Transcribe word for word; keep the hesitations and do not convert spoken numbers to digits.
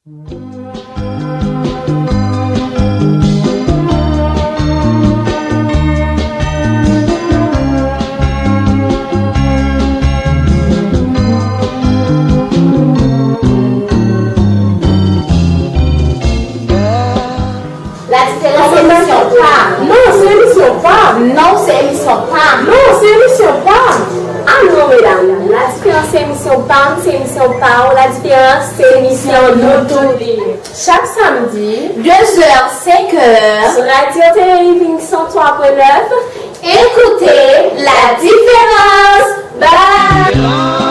La Diferans, emisyon pa m. Non, se emisyon pa m. Non, se emisyon pa m. Non, se emisyon pa m. Ah non, medam. La Diferans, se emisyon pa m, se emisyon pa w. La Diferans, se emisyon nou tou. Chak samdi, de zè, senk è, sou Radio Tenerife san twa pwen nèf. Écoutez La Différence. Bye!